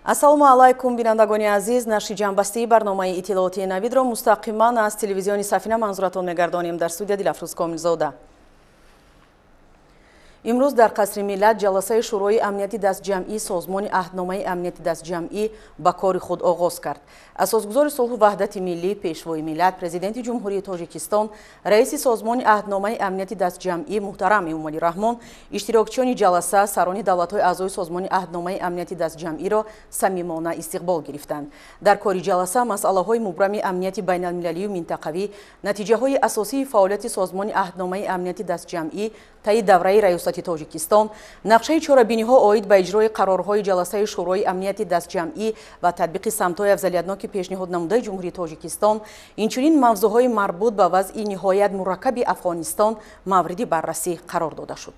Ассалому алайкум, бинандагони азиз. Нашри ҷамъбастии барномаи иттилоотии Навидро мустақиман аз телевизиони Сафина манзуратон мегардонем. Дар студия Дилафрӯз Комилзода. Имрӯз дар Қасри Миллат ҷаласаи Шӯрои амнияти дастҷамъии Созмони Аҳдномаи амнияти дастҷамъӣ ба кори худ оғоз кард. Асосгузори сулҳу ваҳдати миллӣ, Пешвои миллат, Президенти Ҷумҳурии Тоҷикистон, раиси Созмони Аҳдномаи амнияти дастҷамъӣ муҳтарам Эмомалӣ Раҳмон иштирокчиёни ҷаласа, сарони давлатҳои аъзои Созмони Аҳдномаи амнияти дастҷамъиро самимона истиқбол гирифтанд. Дар кори ҷаласа масъалаҳои мубрами амнияти байналмилалию минтақавӣ, натиҷаҳои асосии фаъолияти Созмони Аҳдномаи амнияти дастҷамъӣ таи давраи раёсати Тоҷикистон, нақшаи чорабиниҳо оид ба иҷрои қарорҳои ҷаласаи Шӯрои амнияти дастҷамъӣ ва татбиқи самтҳои афзалиятноки пешниҳоднамудаи Ҷумҳурии Тоҷикистон, инчунин мавзӯъҳои марбут ба вазъи ниҳоят мураккаби Афғонистон мавриди баррасӣ қарор дода шуд.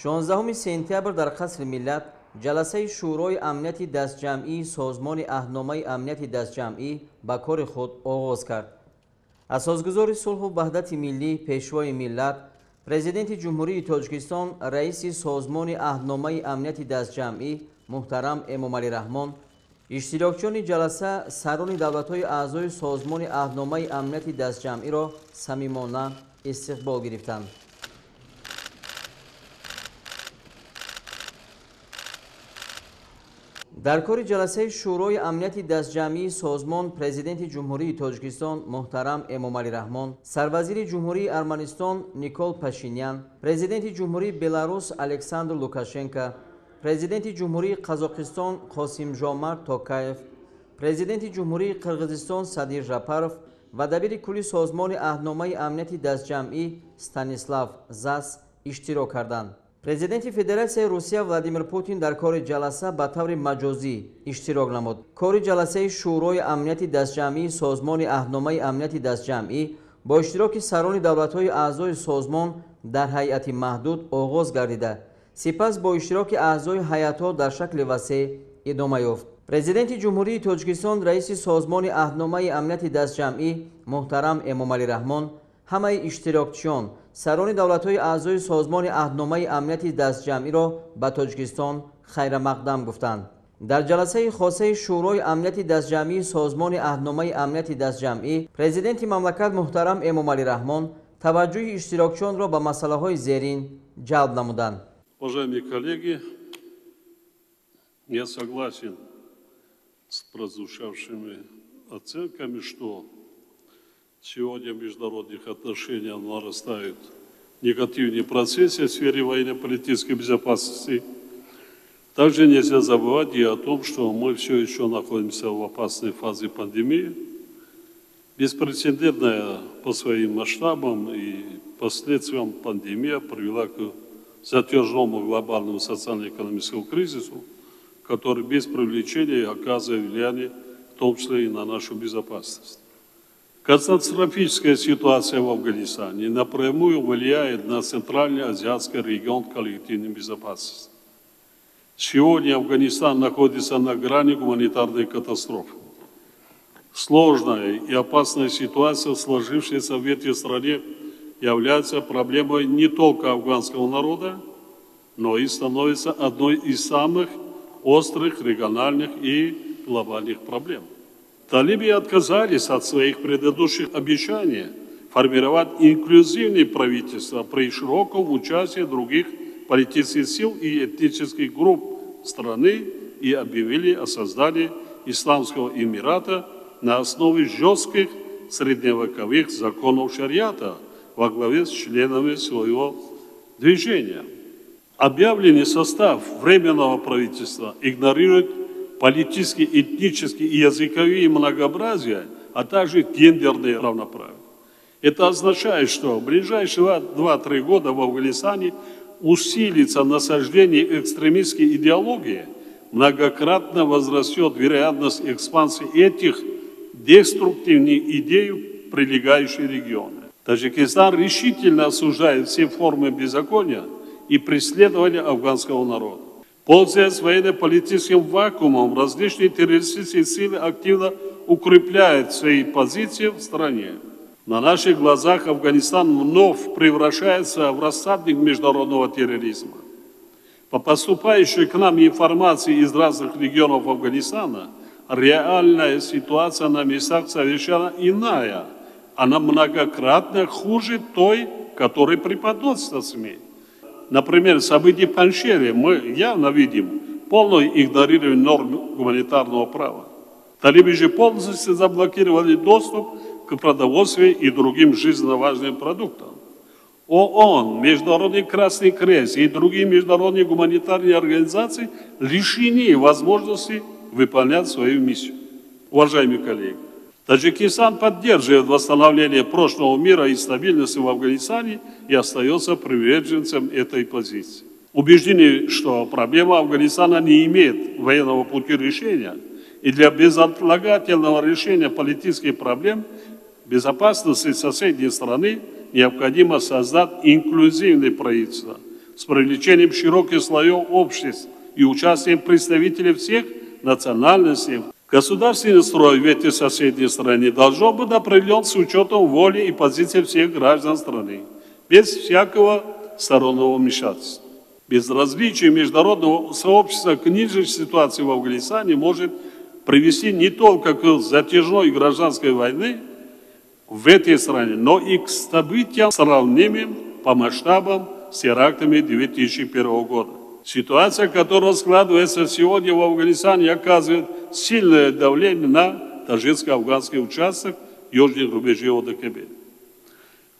16 сентябр дар Қасри Миллат ҷаласаи Шӯрои амнияти дастҷамъии Созмони Аҳдномаи амнияти дастҷамъӣ ба кори худ оғоз кард. Асосгузори сулҳу ваҳдати миллӣ, Пешвои миллат, Президенти Ҷумҳурии Тоҷикистон, раиси Созмони Аҳдномаи амнияти дастҷамъӣ муҳтарам Эмомалӣ Раҳмон иштирокчиёни ҷаласа, сарони давлатҳои аъзои Созмони Аҳдномаи амнияти дастҷамъиро самимона истиқбол гирифтанд. Дар кори ҷаласаи Шӯрои амнияти дастҷамъии созмон Президенти Ҷумҳурии Тоҷикистон муҳтарам Эмомалӣ Раҳмон, сарвазири Ҷумҳурии Арманистон Никол Пашинян, Президенти Ҷумҳурии Беларус Александр Лукашенко, Президенти Ҷумҳурии Қазоқистон Қосимжомарт Токаев, Президенти Ҷумҳурии Қирғизистон Садир Жапаров ва дабири кулли Созмони Аҳдномаи амнияти дастҷамъӣ Станислав Зас иштирок карданд. Президенти Федератсияи Русия Владимир Путин дар кори ҷаласа ба таври маҷозӣ иштирок намуд. Кори ҷаласаи Шӯрои амнияти дастҷамъии Созмони Аҳдномаи амнияти дастҷамъӣ бо иштироки сарони давлатҳои аъзои созмон дар ҳайати маҳдуд оғоз гардида, сипас бо иштироки аъзои ҳайатҳо дар шакли васеъ идома ёфт. Президенти Ҷумҳурии Тоҷикистон, раиси Созмони Аҳдномаи амнияти дастҷамъӣ муҳтарам Эмомалӣ Раҳмон ҳамаи иштирокчиён, сарони давлатҳои аъзои Созмони Аҳдномаи амнияти дастҷамъиро ба Тоҷикистон хайрамақдам гуфтанд. Дар ҷаласаи хосаи Шӯрои амнияти дастҷамъии Созмони Аҳдномаи амнияти дастҷамъӣ Президенти мамлакат муҳтарам Эмомалӣ Раҳмон таваҷҷӯҳи иштирокчиёнро ба масъалаҳои зерин ҷалб намуданд. Уважаемые коллеги, я согласен с прозвучавшими оценками, что сегодня в международных отношениях нарастают негативные процессы в сфере военно-политической безопасности. Также нельзя забывать и о том, что мы все еще находимся в опасной фазе пандемии, беспрецедентная по своим масштабам и последствиям пандемия привела к затяжному глобальному социально-экономическому кризису, который без привлечения оказывает влияние, в том числе и на нашу безопасность. Катастрофическая ситуация в Афганистане напрямую влияет на Центральноазиатский регион коллективной безопасности. Сегодня Афганистан находится на грани гуманитарной катастрофы. Сложная и опасная ситуация, сложившаяся в этой стране, является проблемой не только афганского народа, но и становится одной из самых острых региональных и глобальных проблем. Талибы отказались от своих предыдущих обещаний формировать инклюзивное правительство при широком участии других политических сил и этнических групп страны и объявили о создании Исламского Эмирата на основе жестких средневековых законов шариата во главе с членами своего движения. Объявленный состав Временного правительства игнорирует политические, этнические и языковые многообразия, а также гендерное равноправие. Это означает, что в ближайшие 2-3 года в Афганистане усилится насаждение экстремистской идеологии, многократно возрастет вероятность экспансии этих деструктивных идей в прилегающие регионы. Таджикистан решительно осуждает все формы беззакония и преследования афганского народа. Пользуясь военно-политическим вакуумом, различные террористические силы активно укрепляют свои позиции в стране. На наших глазах Афганистан вновь превращается в рассадник международного терроризма. По поступающей к нам информации из разных регионов Афганистана, реальная ситуация на местах совершенно иная. Она многократно хуже той, которая преподносится СМИ. Например, события в Панджшере мы явно видим полное игнорирование норм гуманитарного права. Талибы же полностью заблокировали доступ к продовольствию и другим жизненно важным продуктам. ООН, Международный Красный Крест и другие международные гуманитарные организации лишены возможности выполнять свою миссию. Уважаемые коллеги, Таджикистан поддерживает восстановление прошлого мира и стабильности в Афганистане и остается приверженцем этой позиции. Убеждены, что проблема Афганистана не имеет военного пути решения, и для безотлагательного решения политических проблем безопасности соседней страны необходимо создать инклюзивное правительство с привлечением широких слоев общества и участием представителей всех национальностей. Государственный строй в этой соседней стране должен быть определен с учетом воли и позиции всех граждан страны, без всякого стороннего вмешательства. Безразличие международного сообщества к нынешней ситуации в Афганистане может привести не только к затяжной гражданской войне в этой стране, но и к событиям, сравнимым по масштабам с терактами 2001 года. Ситуация, которая складывается сегодня в Афганистане, оказывает сильное давление на таджикско-афганский участок южных рубежей ОДКБ.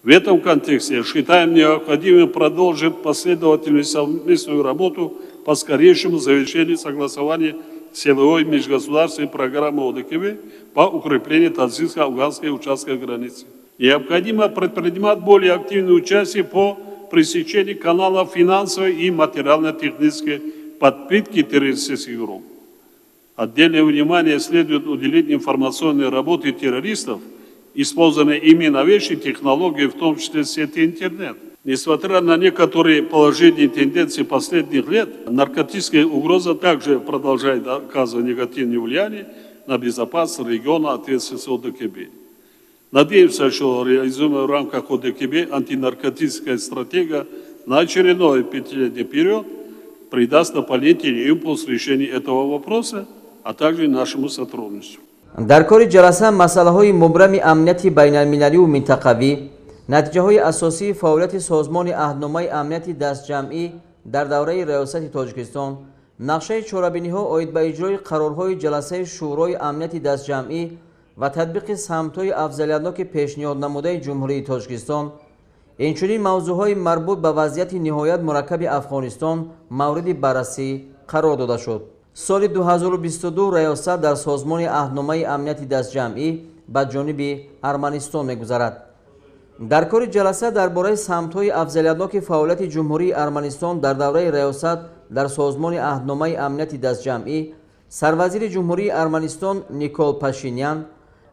В этом контексте считаем необходимым продолжить последовательную совместную работу по скорейшему завершению согласования силовой межгосударственной программы ОДКБ по укреплению таджикско-афганской участка границы. Необходимо предпринимать более активное участие по пресечению каналов финансовой и материально-технической подпитки террористических групп. Отдельное внимание следует уделить информационной работе террористов, использованной ими новейшие технологии, в том числе сети интернет. Несмотря на некоторые положительные тенденции последних лет, наркотическая угроза также продолжает оказывать негативное влияние на безопасность региона ответственности ОДКБ. Надеемся, что реализуемая в рамках ОДКБ антинаркотическая стратегия на очередной пятилетний период придаст дополнительный импульс решению этого вопроса, а также нашему сотрудничеству. Дар кори ҷаласа масъалаҳои мубрами амнияти байналмилалию минтақавӣ, натиҷаҳои асосии фаъолияти Созмони Аҳдномаи Амнияти Дастҷамъӣ дар давраи раёсати Тоҷикистон, нақшаи чорабиниҳо оид ба иҷрои қарорҳои ҷаласаи Шӯрои Амнияти Дастҷамъӣ ва татбиқи самтҳои афзалиятноки пешниҳоднамудаи Ҷумҳурии Тоҷикистон, инчунин мавзӯъҳои марбут ба вазъияти ниҳоят мураккаби Афғонистон мавриди баррасӣ қарор дода шуд. Соли 2022 раёсат дар Созмони Аҳдномаи Амнияти Дастҷамъӣ ба ҷониби Арманистон мегузарад. Дар кори ҷаласа дар бораи самтҳои афзалиятноки фаъолияти Ҷумҳурии Арманистон дар давраи раёсат дар Созмони Аҳдномаи Амнияти Дастҷамъӣ, сарвазири Ҷумҳурии Арманистон Никол Пашинян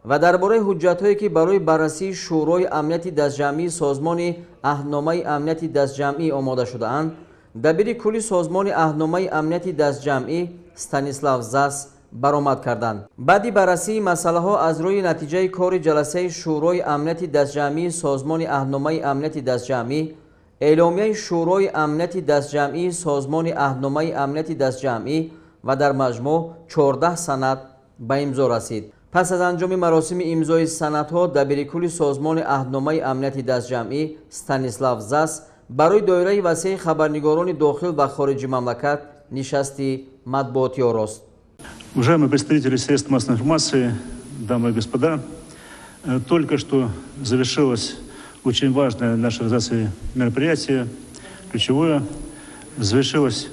ва дар бораи ҳуҷҷатҳое, ки барои баррасии Шӯрои Амнияти Дастҷамъии Созмони Аҳдномаи Амнияти Дастҷамъӣ омода шудаанд, дабири кулли Созмони Аҳдномаи Амнияти Дастҷамъӣ Станислав Зас баромад карданд. Баъди баррасии масъалаҳо аз рӯи натиҷаи кори ҷаласаи Шӯрои Амнияти Дастҷамъии Созмони Аҳдномаи Амнияти Дастҷамъӣ, эъломияи Шӯрои Амнияти Дастҷамъии Созмони Аҳдномаи Амнияти Дастҷамъӣ ва дар маҷмӯъ 14 санад ба имзо расид. Пас аз анҷоми маросими имзои санадҳо дабири кулли Созмони Аҳдномаи Амнияти Дастҷамъӣ Станислав Зас барои доираи васеи хабарнигорони дохил ва хориҷи мамлакат нишасти матбуотӣ орост. Уважаемые представители средств массовой информации, дамы и господа, только что завершилось очень важное для нашей организации мероприятие, ключевое. Завершилась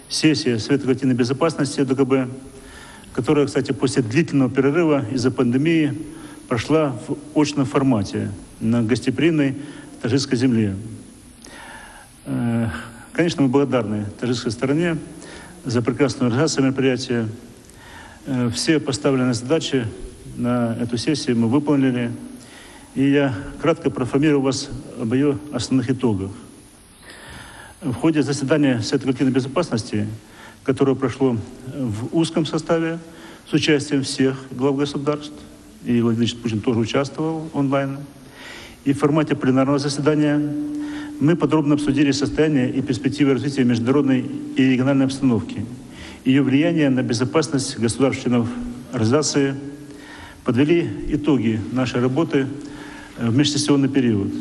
сессия Совета коллективной безопасности ОДКБ, которая, кстати, после длительного перерыва из-за пандемии прошла в очном формате на гостеприимной таджикской земле. Конечно, мы благодарны таджикской стороне за прекрасную организацию мероприятия. Все поставленные задачи на эту сессию мы выполнили. И я кратко проинформирую вас об ее основных итогах. В ходе заседания Совета коллективной безопасности, которое прошло в узком составе с участием всех глав государств, и Владимир Владимирович Путин тоже участвовал онлайн, и в формате пленарного заседания Мы подробно обсудили состояние и перспективы развития международной и региональной обстановки, ее влияние на безопасность государств-членов организации, подвели итоги нашей работы в межсессионный период.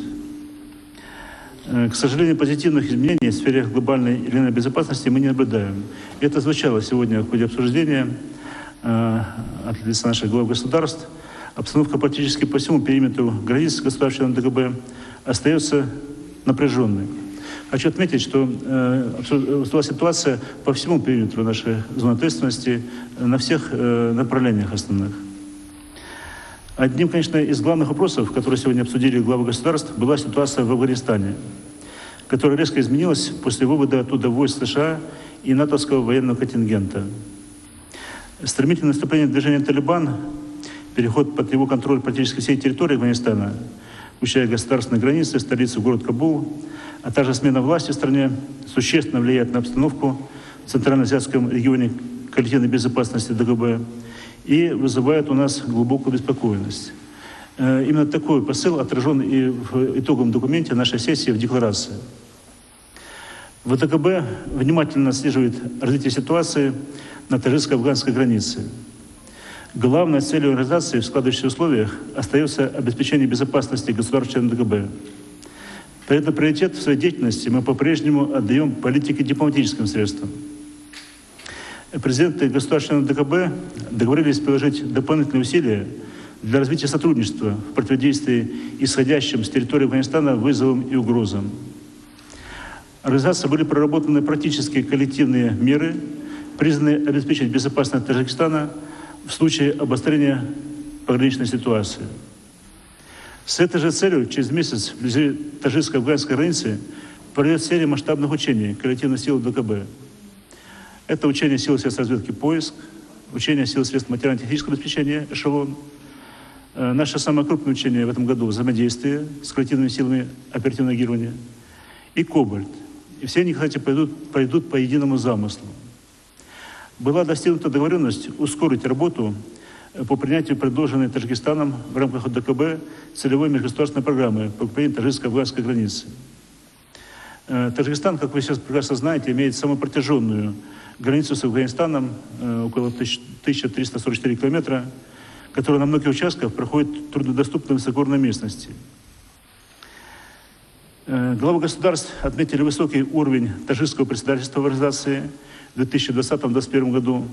К сожалению, позитивных изменений в сфере глобальной и региональной безопасности мы не наблюдаем. Это звучало сегодня в ходе обсуждения от лица наших глав государств. Обстановка практически по всему периметру границ государств-членов ДКБ остается напряженной. Хочу отметить, что ситуация по всему периметру нашей зоны ответственности на всех направлениях основных. Одним, конечно, из главных вопросов, которые сегодня обсудили главы государств, была ситуация в Афганистане, которая резко изменилась после вывода оттуда войск США и натовского военного контингента. Стремительное наступление движения «Талибан», переход под его контроль практически всей территории Афганистана, включая государственные границы, столицу город Кабул, а также смена власти в стране, существенно влияет на обстановку в Центральноазиатском регионе коллективной безопасности ДКБ и вызывает у нас глубокую беспокоенность. Именно такой посыл отражен и в итоговом документе нашей сессии в декларации. ВТКБ внимательно отслеживает развитие ситуации на таджикско-афганской границе. Главной целью организации в складывающихся условиях остается обеспечение безопасности государств-членов ДКБ. При этом приоритет в своей деятельности мы по-прежнему отдаем политике дипломатическим средствам. Президенты государств-членов ДКБ договорились приложить дополнительные усилия для развития сотрудничества в противодействии исходящим с территории Афганистана вызовам и угрозам. Организации были проработаны практические коллективные меры, призванные обеспечить безопасность Таджикистана в случае обострения пограничной ситуации. С этой же целью через месяц вблизи таджикско-афганской границы пройдет серия масштабных учений коллективных сил ДКБ. Это учение сил средств разведки «Поиск», учение сил средств материально-технического обеспечения «Эшелон». Наше самое крупное учение в этом году — взаимодействие с коллективными силами оперативного реагирования и «Кобальт». И все они, кстати, пойдут по единому замыслу. Была достигнута договоренность ускорить работу по принятию предложенной Таджикистаном в рамках ОДКБ целевой межгосударственной программы по укреплению таджикско-афганской границы. Таджикистан, как вы сейчас прекрасно знаете, имеет самую протяженную границу с Афганистаном, около 1344 километра, которая на многих участках проходит в труднодоступной высокогорной местности. Главы государств отметили высокий уровень таджикского председательства в организации в 2020-2021 году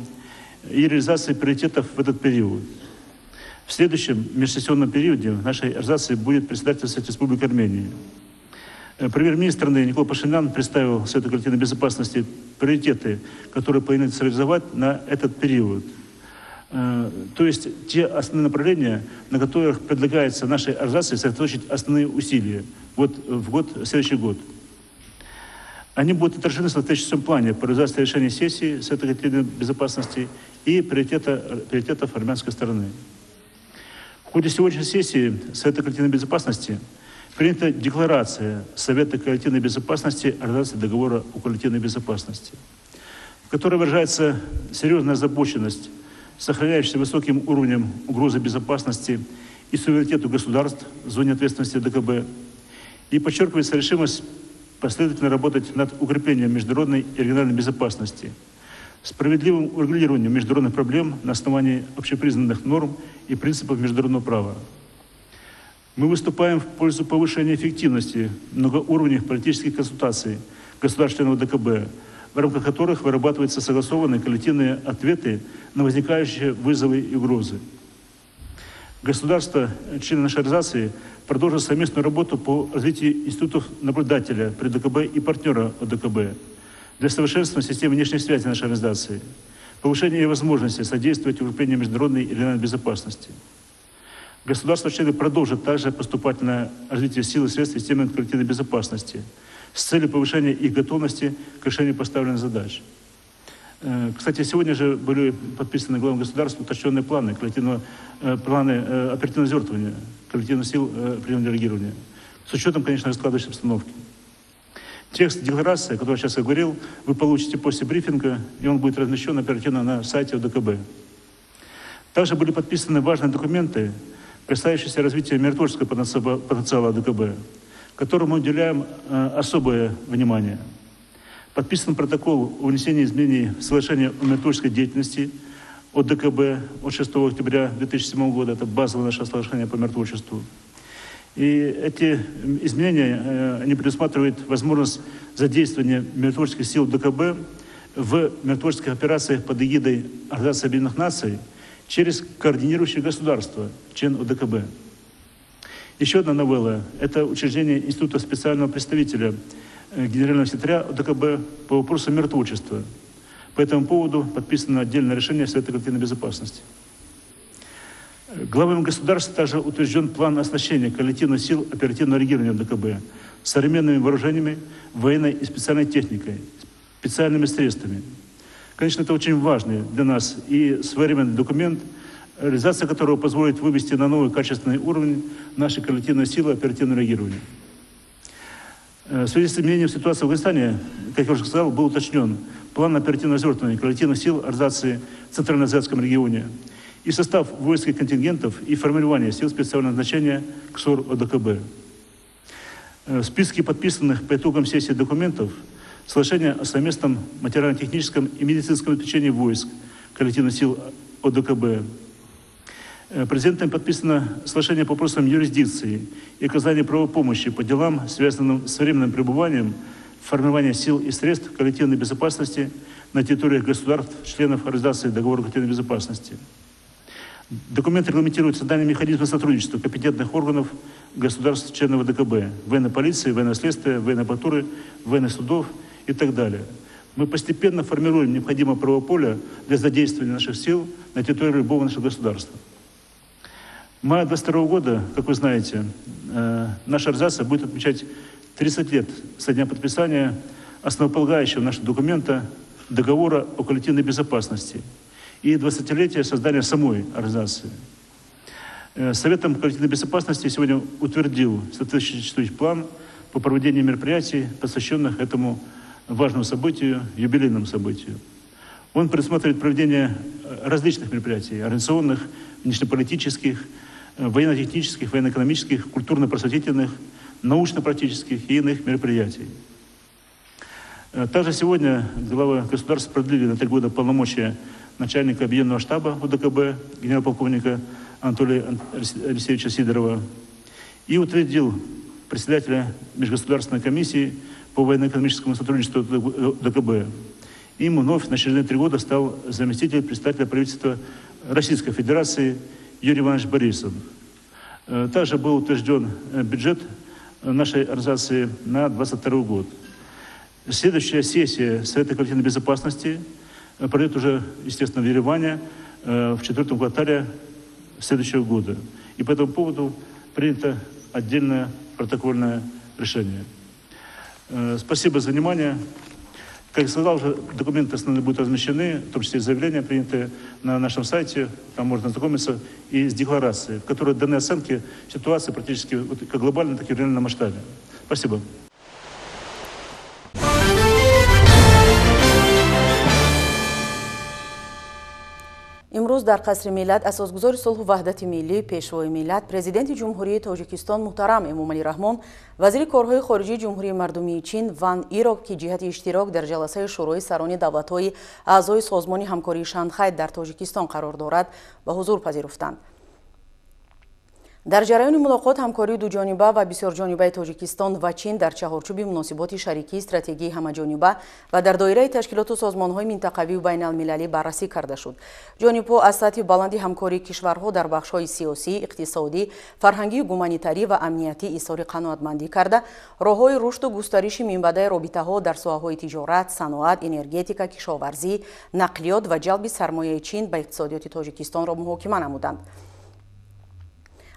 и реализации приоритетов в этот период. В следующем межсессионном периоде в нашей организации будет председательствовать Республика Армения. Премьер-министр страны Никол Пашинян представил Совету коллективной безопасности приоритеты, которые планируется реализовать на этот период. То есть те основные направления, на которых предлагается нашей организации сосредоточить основные усилия вот в следующий год. Они будут отражены в соответствующем плане по реализации решения сессии Совета коллективной безопасности и приоритетов армянской стороны. В ходе сегодняшней сессии Совета коллективной безопасности принята декларация Совета коллективной безопасности Организации договора о коллективной безопасности, в которой выражается серьезная озабоченность сохраняющейся высоким уровнем угрозы безопасности и суверенитету государств в зоне ответственности ДКБ, и подчеркивается решимость последовательно работать над укреплением международной и региональной безопасности, справедливым урегулированием международных проблем на основании общепризнанных норм и принципов международного права. Мы выступаем в пользу повышения эффективности многоуровневых политических консультаций государств-членов ДКБ, в рамках которых вырабатываются согласованные коллективные ответы на возникающие вызовы и угрозы. Государства, члены нашей организации, продолжат совместную работу по развитию институтов наблюдателя при ДКБ и партнера ОДКБ для совершенствования системы внешней связи нашей организации, повышения ее возможности содействовать укреплению международной и региональной безопасности. Государства-члены продолжат также поступательное развитие сил и средств системы коллективной безопасности с целью повышения их готовности к решению поставленных задач. Кстати, сегодня же были подписаны главам государств уточненные планы, планы оперативного развертывания, коллективных сил оперативного реагирования, с учетом, конечно, раскладывающей обстановки. Текст декларации, о котором я сейчас говорил, вы получите после брифинга, и он будет размещен оперативно на сайте ОДКБ. Также были подписаны важные документы, касающиеся развития миротворческого потенциала ОДКБ, которому мы уделяем особое внимание. Подписан протокол о внесении изменений в соглашение о миротворческой деятельности ОДКБ от 6 октября 2007 года. Это базовое наше соглашение по миротворчеству. И эти изменения, они предусматривают возможность задействования миротворческих сил ОДКБ в миротворческих операциях под эгидой Организации Объединенных Наций через координирующее государство, член ОДКБ. Еще одна новелла – это учреждение Института специального представителя Генерального секретаря ОДКБ по вопросу миротворчества. По этому поводу подписано отдельное решение Совета коллективной безопасности. Главами государств также утвержден план оснащения коллективных сил оперативного реагирования ОДКБ современными вооружениями, военной и специальной техникой, специальными средствами. Конечно, это очень важный для нас и современный документ, реализация которого позволит вывести на новый качественный уровень наши коллективные силы оперативного реагирования. В связи с изменением ситуации в Афганистане, как я уже сказал, был уточнен план оперативного развертывания коллективных сил организации в Центральноазиатском регионе и состав воинских контингентов и формирование сил специального назначения КСОР ОДКБ. В списке подписанных по итогам сессии документов соглашение о совместном материально-техническом и медицинском обеспечении войск коллективных сил ОДКБ. Президентом подписано соглашение по вопросам юрисдикции и оказания правовой помощи по делам, связанным с временным пребыванием, формирования сил и средств коллективной безопасности на территориях государств, членов Организации договора коллективной безопасности. Документ регламентирует создание механизма сотрудничества компетентных органов государств, членов ОДКБ, военной полиции, военного следствия, военной прокуратуры, военных судов и так далее. Мы постепенно формируем необходимое правовое поле для задействования наших сил на территории любого нашего государства. В мае 2022 года, как вы знаете, наша организация будет отмечать 30 лет со дня подписания основополагающего нашего документа договора о коллективной безопасности и 20-летие создания самой организации. Советом коллективной безопасности сегодня утвердил соответствующий план по проведению мероприятий, посвященных этому важному событию, юбилейному событию. Он предусматривает проведение различных мероприятий, организационных, внешнеполитических, военно-технических, военно-экономических, культурно-просветительных, научно-практических и иных мероприятий. Также сегодня главы государств продлили на 3 года полномочия начальника Объединенного штаба ОДКБ, генерал-полковника Анатолия Алексеевича Сидорова, и утвердил председателя Межгосударственной комиссии по военно-экономическому сотрудничеству ОДКБ. Им вновь на очередные 3 года стал заместитель председателя правительства Российской Федерации Юрий Иванович Борисов. Также был утвержден бюджет нашей организации на 2022 год. Следующая сессия Совета коллективной безопасности пройдет уже, естественно, в Ереване в 4-м квартале следующего года. И по этому поводу принято отдельное протокольное решение. Спасибо за внимание. Как я сказал, уже документы основные будут размещены, в том числе и заявления, принятые на нашем сайте. Там можно ознакомиться и с декларацией, в которой даны оценки ситуации практически как глобально, так и в реальном масштабе. Спасибо. Имрӯз дар Қасри Миллат асосгузори сулҳу ваҳдати миллӣ, Пешвои миллат, Президенти Ҷумҳурии Тоҷикистон муҳтарам Эмомалӣ Раҳмон, вазири корҳои хориҷии Ҷумҳурии Мардумии Чин Ван Иро, ки ҷиҳати иштирок дар ҷаласаи Шӯрои сарони давлатҳои аъзои Созмони ҳамкории Шанхай дар Тоҷикистон қарор дорад, ба ҳузур пазируфтанд. Дар ҷараёни мулоқот ҳамкории дуҷониба ва бисёрҷонибаи Тоҷикистон ва Чин дар чаҳорчӯби муносиботи шарикии стратегии ҳамаҷониба ва дар доираи ташкилоту созмонҳои минтақавию байналмилалӣ баррасӣ карда шуд. Ҷонибҳо аз сатҳи баланди ҳамкории кишварҳо дар бахшҳои сиёсӣ, иқтисодӣ, фарҳангию гуманитарӣ ва амниятӣ изҳори қаноатмандӣ карда, роҳҳои рушду густариши минбаъдаи робитаҳо дар соҳаҳои тиҷорат, саноат, энергетика, кишоварзӣ, нақлиёт ва ҷалби сармояи Чин ба иқтисодиёти Тоҷикистонро муҳокима намуданд.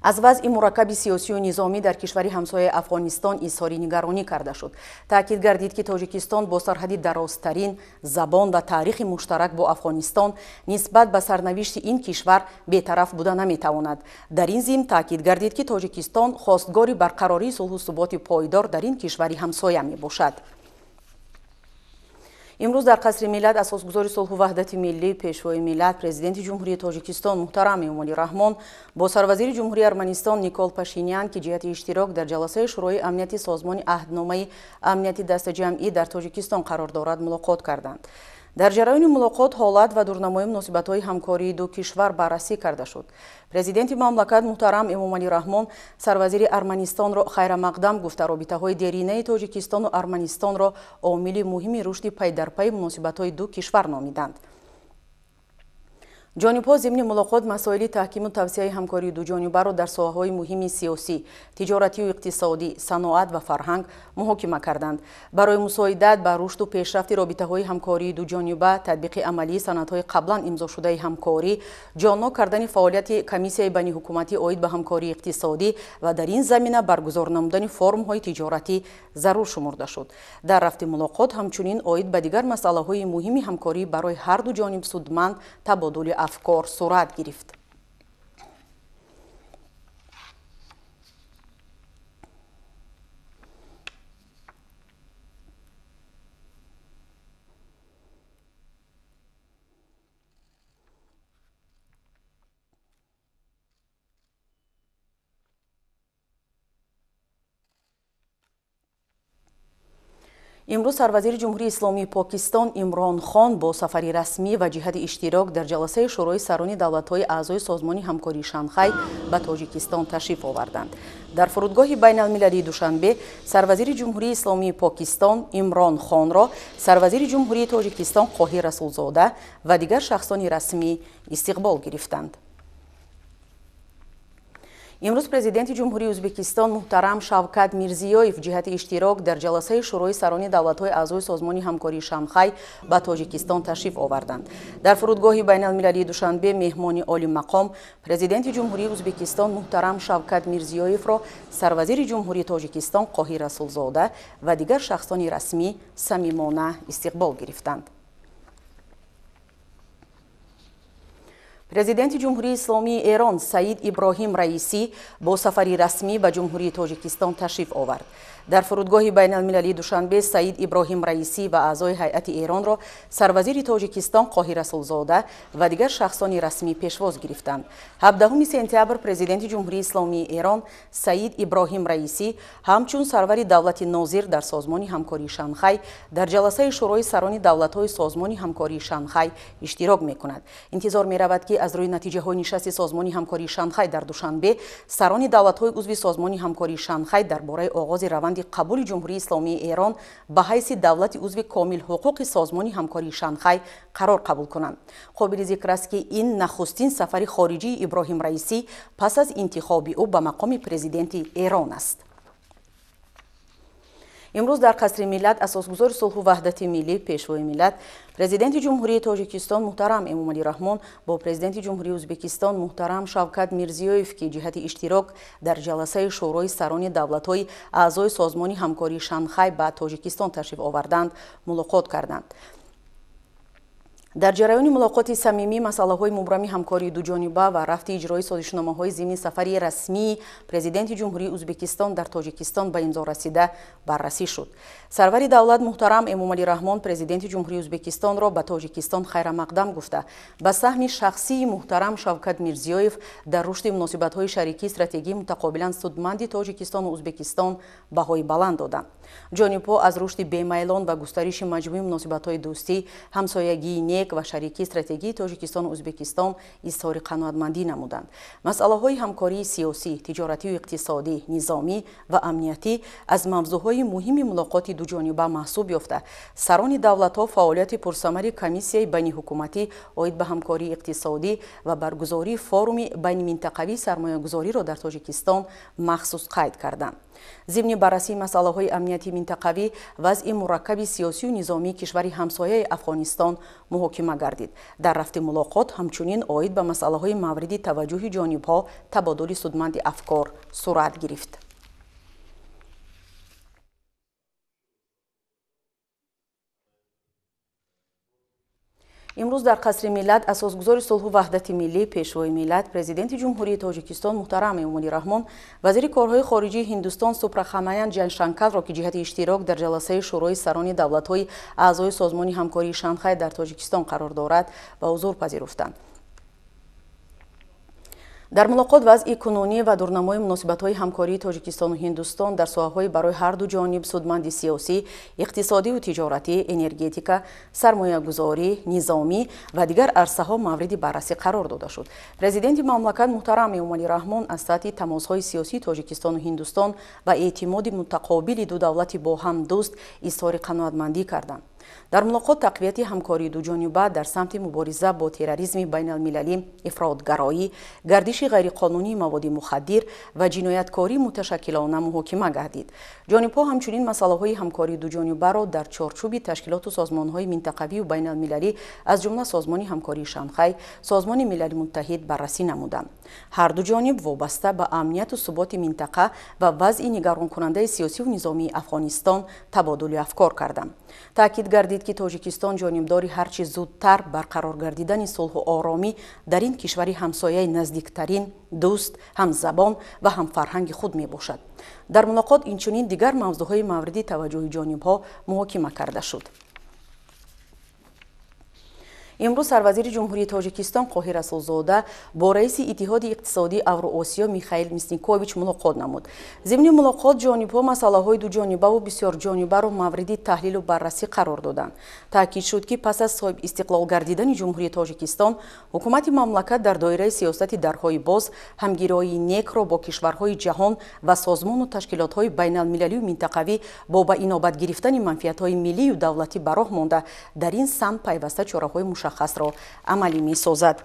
Аз вазъи мураккаби сиёсию низомӣ дар кишвари ҳамсояи Афғонистон изҳори нигаронӣ карда шуд. Таъкид гардид, ки Тоҷикистон бо сарҳади дарозтарин, забон ва таърихи муштарак бо Афғонистон нисбат ба сарнавишти ин кишвар бетараф буда наметавонад. Дар ин зимн таъкид гардид, ки Тоҷикистон хостгори барқарории сулҳу суботи пойдор дар ин кишвари ҳамсоя мебошад. Имрӯз дар Қасри Миллат асосгузори сулҳу ваҳдати миллӣ, Пешвои миллат, Президенти Ҷумҳурии Тоҷикистон муҳтарам Эмомалӣ Раҳмон бо сарвазири Ҷумҳурии Арманистон Никол Пашинян, ки ҷиҳати иштирок дар ҷаласаи Шӯрои амнияти Созмони Аҳдномаи амнияти дастаҷамъӣ дар Тоҷикистон қарор дорад, мулоқот карданд. Дар ҷараёни мулоқот ҳолат ва дурнамои муносибатҳои ҳамкории ду кишвар баррасӣ карда шуд. Президенти мамлакат муҳтарам Эмомалӣ Раҳмон сарвазири Арманистонро хайрамақдам гуфта, робитаҳои деринаи Тоҷикистону Арманистонро омили муҳими рушди пайдарпайи муносибатҳои ду кишвар номиданд. Ҷонибҳо зимни мулоқот масоили таҳкиму тавсияи ҳамкории дуҷонибаро дар соҳаҳои муҳими сиёсӣ, тиҷоратию иқтисодӣ, саноат ва фарҳанг муҳокима карданд. Барои мусоидат ба рушду пешрафти робитаҳои ҳамкории дуҷониба, татбиқи амалии санадҳои қаблан имзошудаи ҳамкорӣ, ҷоннок кардани фаъолияти комиссияи байниҳукуматӣ оид ба ҳамкории иқтисодӣ ва дар ин замина баргузор намудани форумҳои тиҷоратӣ зарур шумурда шуд. Дар рафти мулоқот ҳамчунин оид ба дигар масъалаҳои муҳими ҳамкорӣ барои ҳарду ҷониб судманд табодули афкор сурат гирифт. Имрӯз сарвазири Ҷумҳурии Исломии Покистон Имрон Хон бо сафари расмӣ ва ҷиҳати иштирок дар ҷаласаи Шӯрои сарони давлатҳои аъзои Созмони ҳамкории Шанхай ба Тоҷикистон ташриф оварданд. Дар фурудгоҳи байналмилалии Душанбе сарвазири Ҷумҳурии Исломии Покистон Имрон Хонро сарвазири Ҷумҳурии Тоҷикистон Қоҳир Расулзода ва дигар шахсони расмӣ истиқбол гирифтанд. Имрӯз Президенти Ҷумҳурии Ӯзбекистон муҳтарам Шавкат Мирзиёев ҷиҳати иштирок дар ҷаласаи Шӯрои сарони давлатҳои аъзои Созмони ҳамкории Шанхай ба Тоҷикистон ташриф оварданд. Дар фурудгоҳи байналмилалии Душанбе меҳмони олимақом Президенти Ҷумҳурии Ӯзбекистон муҳтарам Шавкат Мирзиёевро сарвазири Ҷумҳурии Тоҷикистон Қоҳир Расулзода ва дигар шахсони расмӣ самимона истиқбол гирифтанд. Президенти Ҷумҳурии Исломии Эрон Саид Иброҳим Раисӣ бо сафари расмӣ ба Ҷумҳурии Тоҷикистон ташриф овард. Дар фурудгоҳи байналмилалии Душанбе Саид Иброҳим Раисӣ ва аъзои ҳайати Эронро сарвазири Тоҷикистон Қоҳир Расулзода ва дигар шахсони расмӣ пешвоз гирифтанд. 17 сентябр Президенти Ҷумҳурии Исломии Эрон Саид Иброҳим Раисӣ ҳамчун сарвари давлати нозир дар Созмони ҳамкории Шанхай дар ҷаласаи Шӯрои сарони давлатҳои Созмони ҳамкории Шанхай иштирок мекунад. Интизор меравад, ки аз рӯи натиҷаҳои нишасти Созмони ҳамкории Шанхай дар Душанбе сарони давлатҳои узви Созмони ҳамкории Шанхай дар бораи оғози раванди қабули Ҷумҳурии Исломии Эрон ба ҳайси давлати узви комилҳуқуқи Созмони ҳамкории Шанхай қарор қабул кунанд. Қобили зикр аст, ки ин нахустин сафари хориҷии Иброҳим Раисӣ пас аз интихоби ӯ ба мақоми президенти Эрон аст. Имрӯз дар Қасри Миллат асосгузори сулҳу ваҳдати миллӣ, Пешвои миллат, Президенти Ҷумҳурии Тоҷикистон муҳтарам Эмомалӣ Раҳмон бо Президенти Ҷумҳурии Ӯзбекистон муҳтарам Шавкат Мирзиёев, ки ҷиҳати иштирок дар ҷаласаи Шӯрои сарони давлатҳои аъзои Созмони ҳамкории Шанхай ба Тоҷикистон ташриф оварданд, мулоқот карданд. Дар ҷараёни мулоқоти самимӣ масъалаҳои мубрами ҳамкории дуҷониба ва рафти иҷрои созишномаҳои зимни сафари расмии Президенти Ҷумҳурии Ӯзбекистон дар Тоҷикистон ба имзо расида баррасӣ шуд. Сарвари давлат муҳтарам Эмомалӣ Раҳмон Президенти Ҷумҳурии Ӯзбекистонро ба Тоҷикистон хайрамақдам гуфта, ба саҳми шахсии муҳтарам Шавкат Мирзиёев дар рушди муносибатҳои шарикии стратегии мутақобилан судманди Тоҷикистону Ӯзбекистон баҳои баланд доданд. Ҷонибҳо аз рушди бемайлон ва густариши маҷмӯи муносибатҳои дӯстӣ, ҳамсоягии нек ва шарикии стратегии Тоҷикистону Ӯзбекистон изҳори қаноатмандӣ намуданд. Масъалаҳои ҳамкории сиёсӣ, тиҷоратию иқтисодӣ, низомӣ ва амниятӣ аз мавзӯъҳои муҳими мулоқоти дуҷониба маҳсуб ёфта, сарони давлатҳо фаъолияти пурсамари комиссияи байниҳукуматӣ оид ба ҳамкории иқтисодӣ ва баргузории форуми байниминтақавии сармоягузориро дар Тоҷикистон махсус қайд карданд. Зимни баррасии масъалаҳои амнияти минтақавӣ, вазъи мураккаби сиёсию низомии кишвари ҳамсояи Афғонистон муҳокима гардид. Дар рафти мулоқот ҳамчунин оид ба масъалаҳои мавриди таваҷҷӯҳи ҷонибҳо табодули судманди афкор сурат гирифт. Имрӯз Имрӯз дар Қасри Миллат асосгузори сулҳу ваҳдати миллӣ, Пешвои миллат, Президенти Ҷумҳурии Тоҷикистон муҳтарам Эмомалӣ Раҳмон вазири корҳои хориҷии Ҳиндустон Субрахамаян Ҷайшанкарро, ки ҷиҳати иштирок дар ҷаласаи Шӯрои сарони давлатҳои аъзои Созмони ҳамкории Шанхай дар Тоҷикистон қарор дорад, ба ҳузур пазируфтанд. Дар мулоқот вазъи кунунӣ ва дурнамои муносибатҳои ҳамкории Тоҷикистону Ҳиндустон дар соҳаҳои барои ҳар ду ҷониб судманди сиёсӣ, иқтисодиву тиҷоратӣ, энергетика, сармоягузорӣ, низомӣ ва дигар арсаҳо мавриди баррасӣ қарор дода шуд. Президенти мамлакат муҳтарам Эмомалӣ Раҳмон аз сатҳи тамосҳои сиёсии Тоҷикистону Ҳиндустон ва эътимоди мутақобили ду давлати бо ҳам дӯст изҳори қаноатмандӣ карданд. Дар мулоқот тақвияти ҳамкории дуҷониба дар самти мубориза бо терроризми байналмилалӣ, ифротгароӣ, гардиши ғайриқонунии маводи мухаддир ва ҷинояткории муташаккилона муҳокима гардид. Ҷонибҳо ҳамчунин масъалаҳои ҳамкории дуҷонибаро дар чорчӯби ташкилоту созмонҳои минтақавию байналмилалӣ, аз ҷумла Созмони ҳамкории Шанхай, Созмони Милали Муттаҳид баррасӣ намуданд. Ҳар ду ҷониб вобаста ба амнияту суботи минтақа ва вазъи нигаронкунандаи сиёсиву низомии Афғонистон табодули афкор карданд. Таъкид гардид, ки Тоҷикистон ҷонибдори ҳарчи зудтар барқарор гардидани сулҳу оромӣ дар ин кишвари ҳамсояи наздиктарин, дӯст, ҳамзабон ва ҳамфарҳанги худ мебошад. Дар мулоқот инчунин дигар мавзӯъҳои мавриди таваҷҷӯҳи ҷонибҳо муҳокима карда шуд. Имрӯз сарвазири Ҷумҳурии Тоҷикистон Қоҳир Расулзода бо раиси Иттиҳоди иқтисодии Авроосиё Михаил Мисникович мулоқот намуд. Зимни мулоқот ҷонибҳо масъалаҳои дуҷонибаву бисёрҷонибаро мавриди таҳлилу баррасӣ қарор доданд. Таъкид шуд, ки пас аз соҳиб истиқлол гардидани Ҷумҳурии Тоҷикистон ҳукумати мамлакат дар доираи сиёсати дарҳои боз ҳамгироии некро бо кишварҳои ҷаҳон ва созмону ташкилотҳои байналмилалию минтақавӣ бо ба инобат гирифтани манфиатҳои миллию давлатӣ ба роҳ монда, дар ин самт пайваста чораҳои мушаххасро амалӣ месозад.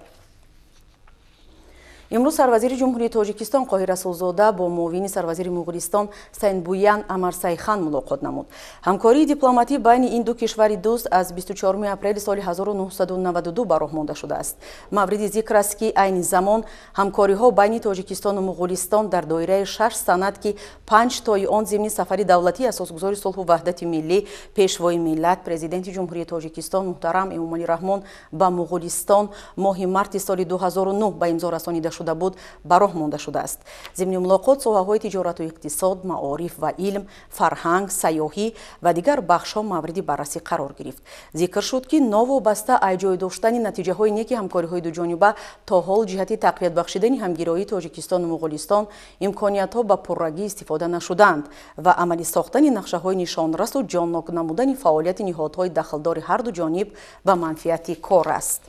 Имрӯз сарвазири Ҷумҳурии Тоҷикистон Қоҳир Расулзода бо муовини сарвазири Муғулистон Сайнбуян Амарсайхан мулоқот намуд. Ҳамкории дипломатӣ байни ин ду кишвари дӯст аз 24 апрели соли 1992 ба роҳ монда шудааст. Мавриди зикр аст, ки айни замон ҳамкориҳо байни Тоҷикистону Муғулистон дар доираи 6 санад, ки 5 тои он зимни сафари давлатии асосгузори сулҳу ваҳдати миллӣ, Пешвои миллат, Президенти Ҷумҳурии Тоҷикистон муҳтарам Эмомалӣ Раҳмон ба Муғулистон моҳи марти соли 2009 ба имзо расонида шуда буд, ба роҳ монда шудааст. Зимни мулоқот соҳаҳои тиҷорату иқтисод, маориф ва илм, фарҳанг, сайёҳӣ ва дигар бахшҳо мавриди баррасӣ қарор гирифт. Зикр шуд, ки новобаста аз ҷой доштани натиҷаҳои неки ҳамкориҳои дуҷониба то ҳол ҷиҳати тақвият бахшидани ҳамгироии Тоҷикистону Муғулистон имкониятҳо ба пуррагӣ истифода нашуданд ва амалӣ сохтани нақшаҳои нишонрасу ҷоннок намудани фаъолияти ниҳодҳои дахлдори ҳар ду ҷониб ба манфиати кор аст.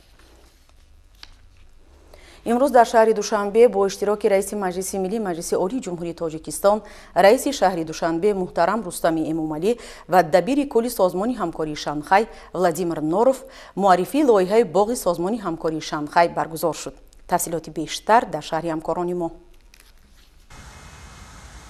Имрӯз дар шаҳри Душанбе бо иштироки раиси Маҷлиси Миллӣ Маҷлиси Олии Ҷумҳурии Тоҷикистон, раиси шаҳри Душанбе муҳтарам Рустами Эмомалӣ ва дабири кулли Созмони ҳамкории Шанхай Владимир Норов муаррифии лоиҳаи боғи Созмони ҳамкории Шанхай баргузор шуд. Тафсилоти бештар дар шаҳри ҳамкорони мо.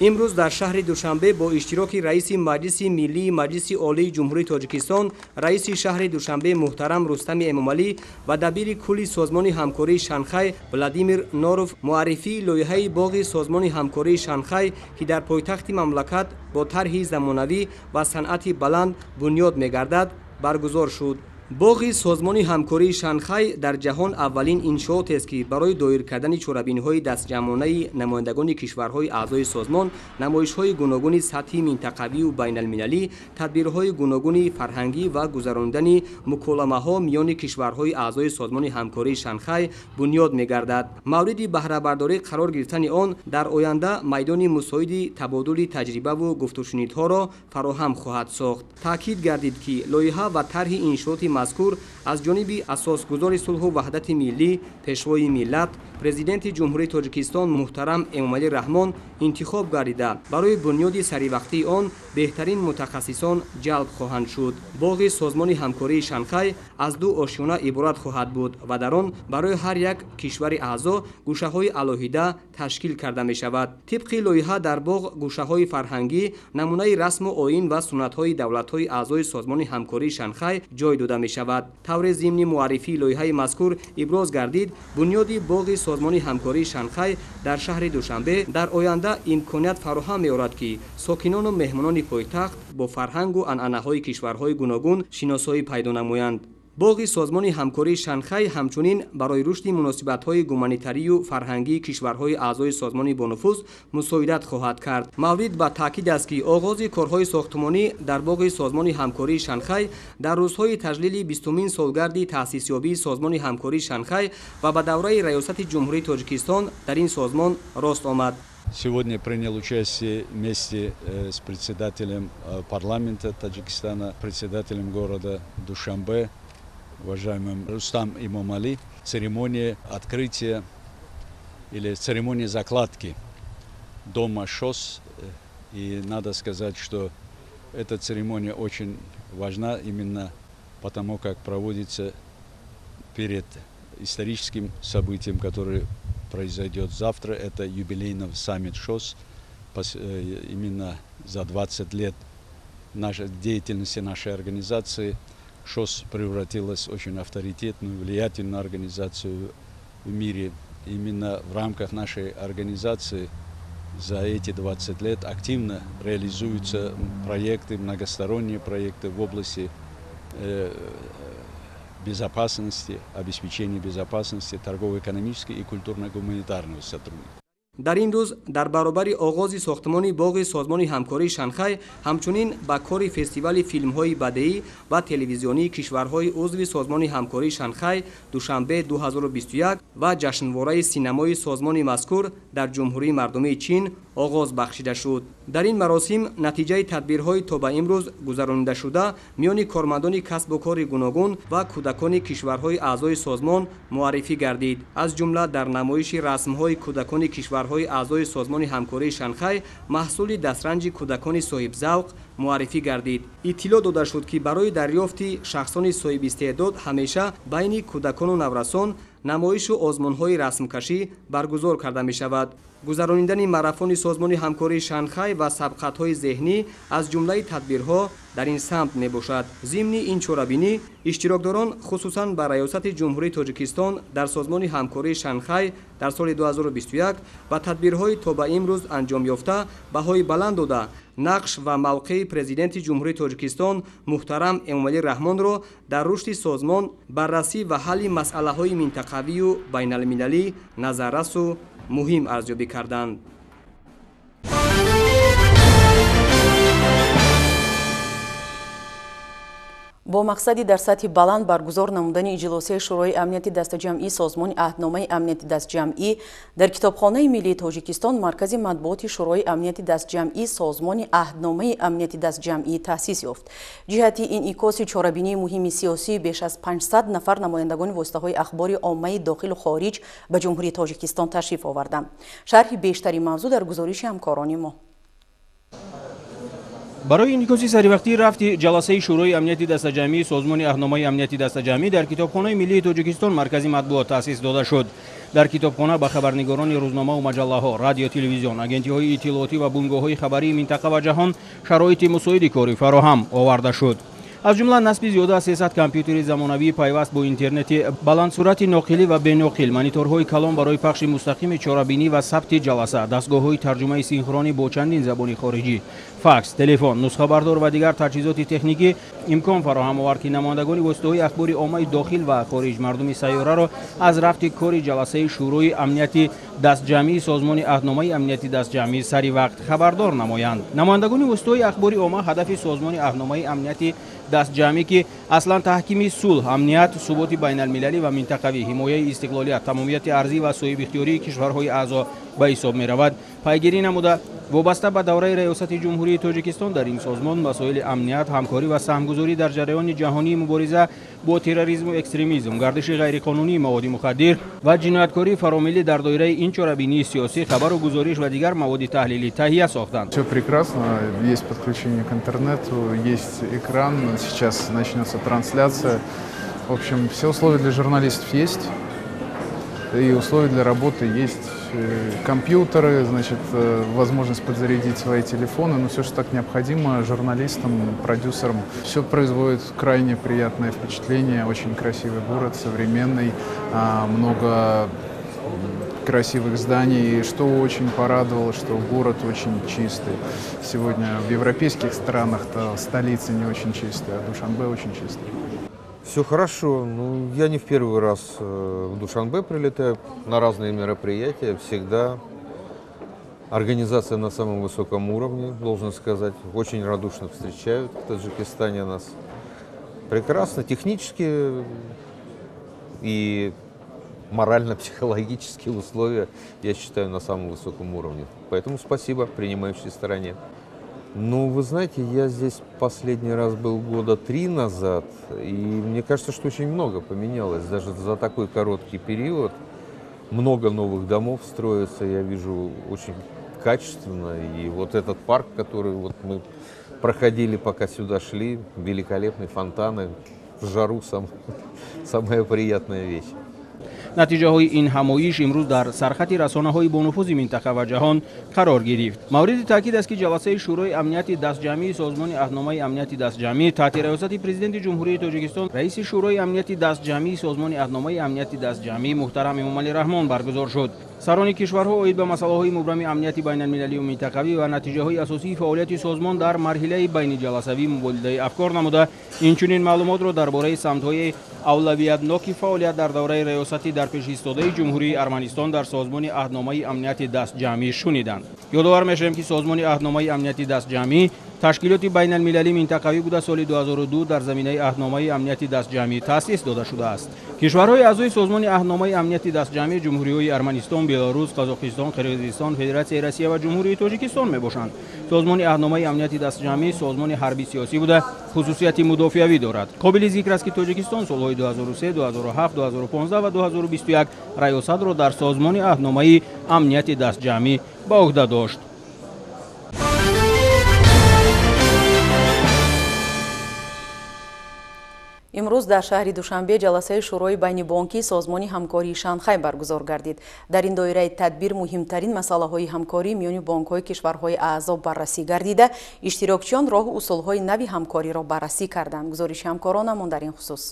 Имрӯз дар шаҳри Душанбе бо иштироки раиси Маҷлиси Миллии Маҷлиси Олии Ҷумҳурии Тоҷикистон, раиси шаҳри Душанбе муҳтарам Рустами Эмомалӣ ва дабири кулли Созмони ҳамкории Шанхай Владимир Норов муаррифии лоиҳаи боғи Созмони ҳамкории Шанхай, ки дар пойтахти мамлакат бо тарҳи замонавӣ ва санъати баланд бунёд мегардад, баргузор шуд. Боғи Созмони ҳамкории Шанхай дар ҷаҳон аввалин иншоотест, ки барои доир кардани чорабиниҳои дастҷамъонаи намояндагони кишварҳои аъзои созмон, намоишҳои гуногуни сатҳи минтақавию байналмилалӣ, тадбирҳои гуногуни фарҳангӣ ва гузаронидани муколамаҳо миёни кишварҳои аъзои Созмони ҳамкории Шанхай бунёд мегардад. Мавриди баҳрабардорӣ қарор гирифтани он дар оянда майдони мусоиди табодули таҷрибаву гуфтушунидҳоро фароҳам хоҳад сохт. Таъкид гардид, ки лоиҳа ва тарҳи иншооти мазкур аз ҷониби асосгузори сулҳу ваҳдати миллӣ, Пешвои миллат, Президенти Ҷумҳурии Тоҷикистон муҳтарам Эмомалӣ Раҳмон интихоб гардида, барои бунёди саривақтии он беҳтарин мутахассисон ҷалб хоҳанд шуд. Боғи Созмони ҳамкории Шанхай аз ду ошёна иборат хоҳад буд ва дар он барои ҳар як кишвари аъзо гӯшаҳои алоҳида ташкил карда мешавад. Тибқи лоиҳа дар боғ гӯшаҳои фарҳангӣ, намунаи расму оин ва суннатҳои давлатҳои аъзои Созмони ҳамкории Шанхай ҷой дода мешавад. Тавре зимни муаррифии лоиҳаи мазкур иброз гардид, бунёди боғи Созмони ҳамкории Шанхай дар шаҳри Душанбе дар оянда имконият фароҳам меорад, ки сокинону меҳмонони пойтахт бо фарҳангу анъанаҳои кишварҳои гуногун шиносоӣ пайдо намоянд. Боғи Созмони ҳамкории Шанхай ҳамчунин барои рушди муносибатҳои гуманитарию фарҳангии кишварҳои аъзои созмони бонуфуз мусоидат хоҳад кард. Маврид ба таъкид аст, ки оғози корҳои сохтмонӣ дар боғи Созмони ҳамкории Шанхай дар рӯзҳои таҷлили 20-умин солгарди таъсисёбии Созмони ҳамкории Шанхай ва ба давраи раёсати Ҷумҳурии Тоҷикистон дар ин созмон рост омад. Сегодня принял участие вместе с председателем парламента Таджикистана, председателем города Душанбе, уважаемым Рустам Имомали, церемония открытия или церемония закладки дома ШОС. И надо сказать, что эта церемония очень важна именно потому, как проводится перед историческим событием, которое произойдет завтра. Это юбилейный саммит ШОС. Именно за 20 лет нашей деятельности нашей организации ШОС превратилась в очень авторитетную, влиятельную организацию в мире. Именно в рамках нашей организации за эти 20 лет активно реализуются проекты, многосторонние проекты в области безопасности, обеспечения безопасности, торгово-экономической и культурно-гуманитарного сотрудничества. Дар ин рӯз дар баробари оғози сохтмони боғи Созмони ҳамкории Шанхай ҳамчунин ба кори фестивали филмҳои бадеӣ ва телевизионии кишварҳои узви Созмони ҳамкории Шанхай Душанбе 2021 ва ҷашнвораи синамои созмони мазкур дар Ҷумҳурии Мардумии Чин оғоз бахшида шуд. Дар ин маросим натиҷаи тадбирҳои то ба имрӯз гузаронидашуда миёни кормандони касбу кори гуногун ва кӯдакони кишварҳои аъзои созмон муаррифӣ гардид. Аз ҷумла дар намоиши расмҳои кӯдакони кишварҳои аъзои Созмони ҳамкории Шанхай маҳсули дастранҷи кӯдакони соҳибзавқ муаррифӣ гардид. Иттилоъ дода шуд, ки барои дарёфти шахсони соҳибистеъдод ҳамеша байни кӯдакону наврасон намоишу озмунҳои расмкашӣ баргузор карда мешавад. Гузаронидани марафони Созмони ҳамкории Шанхай ва сабқатҳои зеҳнӣ аз ҷумлаи тадбирҳо дар ин самт мебошад. Зимни ин чорабинӣ иштирокдорон хусусан ба раёсати Ҷумҳурии Тоҷикистон дар Созмони ҳамкории Шанхай дар соли 2021 ва тадбирҳои то ба имрӯз анҷом ёфта баҳои баланд дода, нақш ва мавқеи Президенти Ҷумҳурии Тоҷикистон муҳтарам Эмомалӣ Раҳмонро дар рушди созмон, баррасӣ ва ҳалли масъалаҳои минтақавию байналмилалӣ назаррасу муҳим арзёбӣ карданд. Бо мақсади дар сатҳи баланд баргузор намудани иҷлосияи Шӯрои амнияти дастаҷамъии Созмони аҳдномаи амнияти дастҷамъӣ дар Китобхонаи миллии Тоҷикистон Маркази матбуоти Шӯрои амнияти дастҷамъии Созмони аҳдномаи амнияти дастҷамъӣ таъсис ёфт. Ҷиҳати инъикоси чорабинии муҳими сиёсӣ беш аз 500 нафар намояндагони воситаҳои ахбори оммаи дохилу хориҷ ба Ҷумҳурии Тоҷикистон ташриф оварданд. Шарҳи бештари мавзӯъ дар гузориши ҳамкорони мо. Барои инъикоси саривақтии рафти ҷаласаи Шӯрои амнияти дастаҷамъии Созмони аҳдномаи амнияти дастаҷамъӣ дар Китобхонаи миллии Тоҷикистон маркази матбуот таъсис дода шуд. Дар китобхона ба хабарнигорони рӯзномаву маҷаллаҳо, радио, телевизион, агентиҳои иттилоотӣ ва бунгоҳҳои хабарии минтақа ва ҷаҳон шароити мусоиди корӣ фароҳам оварда шуд. Аз ҷумла насби зиёда аз 300 компютери замонавии пайваст бо интернети баландсуръати ноқилӣ ва беноқил, мониторҳои калон барои пахши мустақими чорабинӣ ва сабти ҷаласа, дастгоҳҳои тарҷумаи синхронӣ бо чандин забони хориҷӣ, факс, телефон, нусхабардор ва дигар таҷҳизоти техникӣ имкон фароҳам овард, ки намояндагони воситаҳои ахбори оммаи дохил ва хориҷ мардуми сайёраро аз рафти кори ҷаласаи Шӯрои амнияти дастҷамъии Созмони аҳдномаи амнияти дастҷамъӣ сари вақт хабардор намоянд. Намояндагони воситаҳои ахбори омма ҳадафи Созмони аҳдномаи амнияти дастҷамъӣ, ки аслан таҳкими сулҳ, амният, суботи байналмилалӣ ва минтақавӣ, ҳимояи истиқлолият, тамомияти арзӣ ва соҳибихтиёрии кишварҳои аъзо ба ҳисоб меравад, пайгирӣ намуда вобаста ба давраи раёсати Ҷумҳурии Тоҷикистон дар ин созмон масоили амният, ҳамкорӣ ва саҳмгузорӣ дар ҷараёни ҷаҳонии мубориза бо терроризму экстремизм, гардиши ғайриқонунии маводи мухаддир ва ҷинояткории фаромиллӣ дар доираи ин чорабинии сиёсӣ хабару гузориш ва дигар маводи таҳлилӣ таҳия сохтанд. Всё прекрасно, есть подключение к интернету, есть экран, сейчас начнется трансляция. В общем, все условия для журналистов есть, и условия для работы есть. Компьютеры, значит, возможность подзарядить свои телефоны, но все, что так необходимо журналистам, продюсерам. Все производит крайне приятное впечатление, очень красивый город, современный, много красивых зданий. И что очень порадовало, что город очень чистый. Сегодня в европейских странах-то столицы не очень чистые, а Душанбе очень чистый. Все хорошо. Ну, я не в первый раз в Душанбе прилетаю на разные мероприятия. Всегда организация на самом высоком уровне, должен сказать. Очень радушно встречают в Таджикистане нас. Прекрасно, технически и морально-психологические условия, я считаю, на самом высоком уровне. Поэтому спасибо принимающей стороне. Ну, вы знаете, я здесь последний раз был года 3 назад, и мне кажется, что очень много поменялось, даже за такой короткий период. Много новых домов строится, я вижу, очень качественно. И вот этот парк, который вот мы проходили, пока сюда шли, великолепные фонтаны, в жару самая приятная вещь. Натиҷаҳои ин ҳамоиш имрӯз дар сархати расонаҳои бонуфузи минтақа ва ҷаҳон қарор гирифт. Мавриди таъкид аст, ки ҷаласаи Шӯрои амнияти дастҷамъии Созмони аҳдномаи амнияти дастҷамъӣ таҳти раёсати Президенти Ҷумҳурии Тоҷикистон, раиси Шӯрои амнияти дастҷамъии Созмони аҳдномаи амнияти дастҷамъӣ муҳтарам Эмомалӣ Раҳмон баргузор шуд. Сарони кишварҳо оид ба масъалаҳои мубрами амнияти байналмилалию минтақавӣ ва натиҷаҳои асосии фаъолияти созмон дар марҳилаи байниҷаласавӣ мубодилаи афкор намуда, инчунин маълумотро дар бораи самтҳои авлавиятноки фаъолият дар давраи раёсати дар пешистодаи Ҷумҳурии Арманистон дар Созмони аҳдномаи амнияти дастҷамъӣ шуниданд. Ёдовар мешавем, ки Созмони аҳдномаи амнияти дастҷамъӣ ташкилоти байналмилалӣ минтақавӣ буда, соли 2002 дар заминаи аҳдномаи амнияти дастҷамъӣ таъсис дода шудааст. Кишварҳои аъзои Созмони аҳдномаи амнияти дастҷамъӣ Ҷумҳуриҳои Арманистон, Беларус, Қазоқистон, Қирғизистон, Федератсияи Россия ва Ҷумҳурии Тоҷикистон мебошанд. Созмони аҳдномаи амнияти дастҷамъӣ созмони ҳарбӣ сиёсӣ буда, хусусияти мудофиавӣ дорад. Қобили зикр аст, ки Тоҷикистон солҳои 2003, 2007, 2015 ва 2021 раёсатро дар Созмони аҳдномаи амнияти дастҷамъӣ ба уҳда дошт. Имрӯз дар шаҳри Душанбе ҷаласаи Шӯрои байнибонкии Созмони ҳамкории Шанхай баргузор гардид. Дар ин доираи тадбир муҳимтарин масъалаҳои ҳамкорӣ миёни бонкҳои кишварҳои аъзо баррасӣ гардида, иштирокчиён роҳу усулҳои нави ҳамкориро баррасӣ карданд. Гузориши ҳамкоронамон дар ин хусус.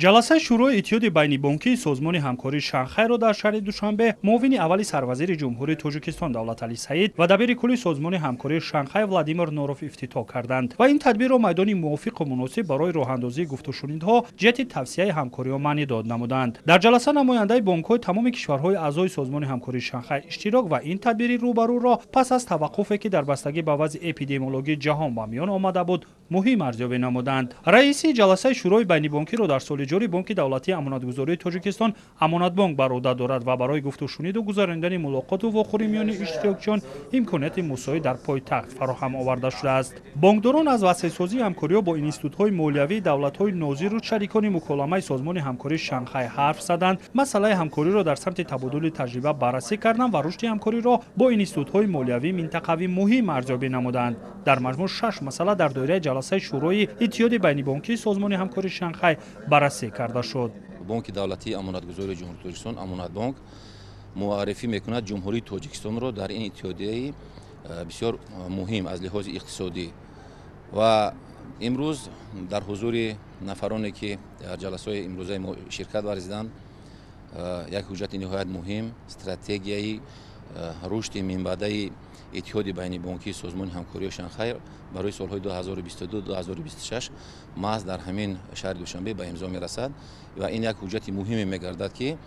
Ҷаласаи Шӯрои иттиҳоди байнибонкии Созмони ҳамкории Шанхайро дар шаҳри Душанбе муовини аввали сарвазири Ҷумҳурии Тоҷикистон Давлаталӣ Саид ва дабири кулли Созмони ҳамкории Шанхай Владимир Норов ифтитоҳ карданд ва ин тадбирро майдони мувофиқу муносиб барои роҳандозии гуфтушунидҳо ҷиҳати тавсияи ҳамкориҳо маънӣ дод намуданд. Дар ҷаласа намояндаи бонкҳои тамоми кишварҳои аъзои Созмони ҳамкории Шанхай иштирок ва ин тадбири рӯбарӯро пас аз таваққуфе, ки дар бастагӣ ба вазъи эпидемиологии ҷаҳон ба миён омада буд, муҳим арзёбӣ намуданд. Раиси ҷаласаи Шӯрои байнибонкиро дар соли ҷорӣ Бонки давлатии амонатгузории Тоҷикистон Амонатбонк бар уҳда дорад ва барои гуфтушуниду гузаронидани мулоқоту вохӯрӣ миёни иштирокчиён имконияти мусоид дар пойтахт фароҳам оварда шудааст. Бонкдорон аз васеъсозии ҳамкориҳо бо институтҳои молиявии давлатҳои нозиру шарикони муколамаи Созмони ҳамкории Шанхай ҳарф заданд, масъалаи ҳамкориро дар самти табодули таҷриба баррасӣ карданд ва рушди ҳамкориро бо институтҳои молиявии минтақавӣ муҳим арзёбӣ намуданд. Дар маҷмӯъ 6 масъала дар доираи ҷаласаи Шӯрои иттиҳоди байнибонкии Созмони ҳамкории Шанхай баррасӣ карда шуд. Бонки давлатии амонатгузории Ҷумҳурии Тоҷикистон Амонатбонк муаррифӣ мекунад Ҷумҳурии Тоҷикистонро дар ин иттиҳодияи бисёр муҳим аз лиҳози иқтисодӣ ва имрӯз дар ҳузури нафароне, ки дар ҷаласаҳои имрӯзаи мо ширкат варзиданд, як ҳуҷҷати ниҳоят муҳим стратегияи рушди минбаъдаи иттиҳоди байнибонкии Созмони ҳамкории Шанхай барои солҳои 2022-2026 маҳз дар ҳамин шаҳри Душанбе ба имзо мерасад ва ин як ҳуҷҷати муҳиме мегардад, ки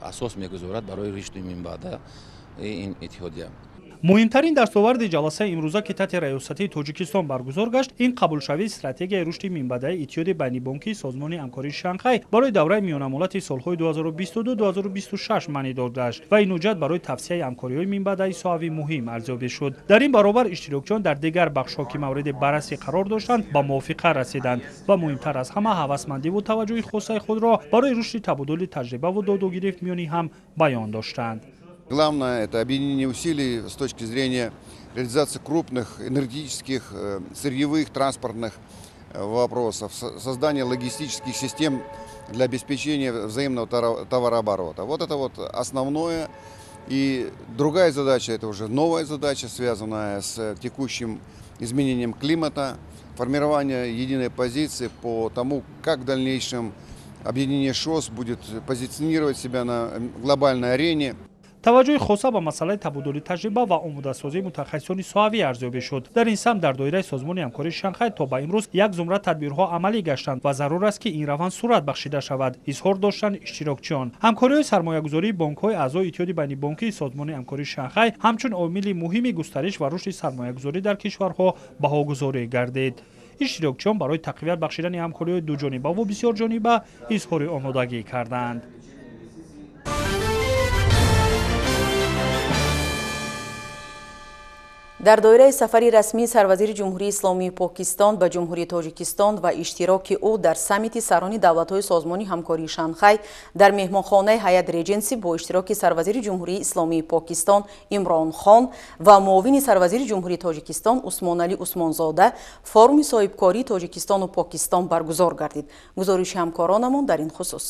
асос мегузорад барои рушди минбаъда ин иттиҳодия. Муҳимтарин дастоварди ҷаласаи имрӯза, ки таҳти раёсатии Тоҷикистон баргузор гашт, ин қабулшавии стратегияи рушди минбаъдаи иттиҳоди байнибонкии Созмони ҳамкории Шанхай барои давраи миёнамуҳлати солҳои 2022-2026 маънидор гашт ва ин ҳуҷҷат барои тавсияи ҳамкориҳои минбаъдаи соҳавӣ муҳим арзёбӣ шуд. Дар ин баробар иштирокчиён дар дигар бахшҳо, ки мавриди баррасӣ қарор доштанд, ба мувофиқа расиданд ва муҳимтар аз ҳама ҳавасмандиву таваҷҷӯҳи хосаи худро барои рушди табодули таҷрибаву додугирифт миёни ҳам баён доштанд. Главное – это объединение усилий с точки зрения реализации крупных энергетических, сырьевых, транспортных вопросов, создание логистических систем для обеспечения взаимного товарооборота. Вот это вот основное. И другая задача – это уже новая задача, связанная с текущим изменением климата, формирование единой позиции по тому, как в дальнейшем объединение ШОС будет позиционировать себя на глобальной арене. Таваҷҷӯҳи хоса ба масъалаи табодули таҷриба ва омодасозии мутахассисони соҳавӣ арзёбӣ шуд. Дар ин самт дар доираи Созмони ҳамкории Шанхай то ба имрӯз як зумра тадбирҳо амалӣ гаштанд ва зарур аст, ки ин раванд сурат бахшида шавад, изҳор доштанд иштирокчиён. Ҳамкориҳои сармоягузории бонкҳои аъзои Иттиҳоди байнибонкии Созмони ҳамкории Шанхай ҳамчун омили муҳими густариш ва рушди сармоягузорӣ дар кишварҳо баҳогузорӣ гардид. Иштирокчиён барои тақвият бахшидани ҳамкориҳои дуҷонибаву бисёрҷониба изҳори омодагӣ карданд. Дар доираи сафари расмии сарвазири Ҷумҳурии Исломии Покистон ба Ҷумҳурии Тоҷикистон ва иштироки ӯ дар саммити сарони давлатҳои Созмони ҳамкории Шанхай дар меҳмонхонаи Ҳаят Реҷенси бо иштироки сарвазири Ҷумҳурии Исломии Покистон Имрон Хон ва муовини сарвазири Ҷумҳурии Тоҷикистон Усмоналӣ Усмонзода форуми соҳибкории Тоҷикистону Покистон баргузор гардид. Гузориши ҳамкоронамон дар ин хусус.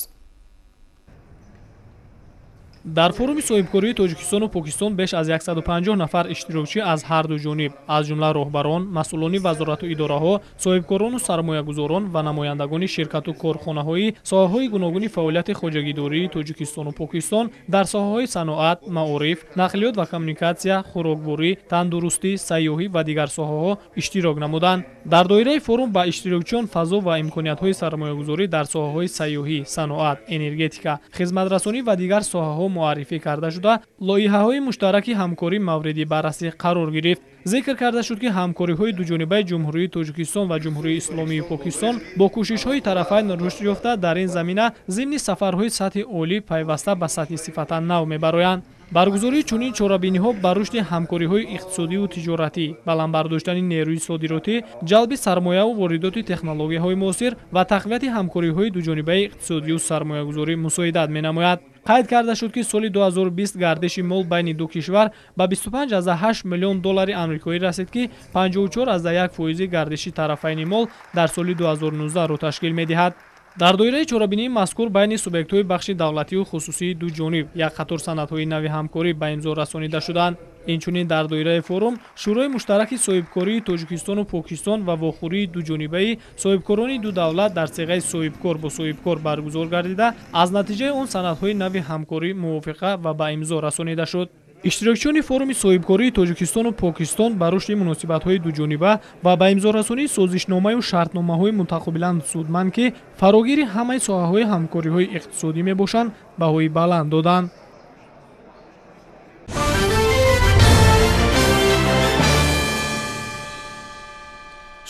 Дар форуми соҳибкории Тоҷикистону Покистон беш аз 150 нафар иштирокчӣ аз ҳар ду ҷониб, аз ҷумла роҳбарон, масъулони вазорату идораҳо, соҳибкорону сармоягузорон ва намояндагони ширкату корхонаҳои соҳаҳои гуногуни фаъолияти хоҷагидории Тоҷикистону Покистон дар соҳаҳои саноат, маориф, нақлиёт ва коммуникатсия, хӯрокворӣ, тандурустӣ, сайёҳӣ ва дигар соҳаҳо иштирок намуданд. Дар доираи форум ба иштирокчиён фазо ва имкониятҳои сармоягузорӣ дар соҳаҳои сайёҳӣ, саноат, энергетика, хизматрасонӣ ва дигар соҳаҳо муаррифӣ карда шуда, лоиҳаҳои муштараки ҳамкорӣ мавриди баррасӣ қарор гирифт. Зикр карда шуд, ки ҳамкориҳои дуҷонибаи Ҷумҳурии Тоҷикистон ва Ҷумҳурии Исломии Покистон бо кӯшишҳои тарафайн рушд ёфта, дар ин замина зимни сафарҳои сатҳи олӣ пайваста ба сатҳи сифатан нав мебароянд. Баргузории чунин чорабиниҳо ба рушди ҳамкориҳои иқтисодиву тиҷоратӣ, баланд бардоштани нерӯи содиротӣ, ҷалби сармояву воридоти технологияҳои муосир ва тақвияти ҳамкориҳои дуҷонибаи иқтисодию сармоягузорӣ мусоидат менамояд. Қайд карда шуд, ки соли 2020 гардиши мол байни ду кишвар ба 25,8 миллион доллари амрикоӣ расид, ки 54,1% гардиши тарафайни мол дар соли 2019-ро ташкил медиҳад. Дар доираи чорабинии мазкур байни субъектҳои бахши давлатию хусусии ду ҷониб як қатор санадҳои нави ҳамкорӣ ба имзо расонида шуданд. Инчунин дар доираи форум Шӯрои муштараки соҳибкории Тоҷикистону Покистон ва вохӯрии дуҷонибаи соҳибкорони ду давлат дар сиғаи соҳибкор бо соҳибкор баргузор гардида, аз натиҷаи он санадҳои нави ҳамкорӣ мувофиқа ва ба имзо расонида шуд. Иштирокчиёни форуми соҳибкории Тоҷикистону Покистон ба рушди муносибатҳои дуҷониба ва ба имзорасонии созишномаю шартномаҳои мутақобилан судманд, ки фарогири ҳамаи соҳаҳои ҳамкориҳои иқтисодӣ мебошанд, баҳои баланд доданд.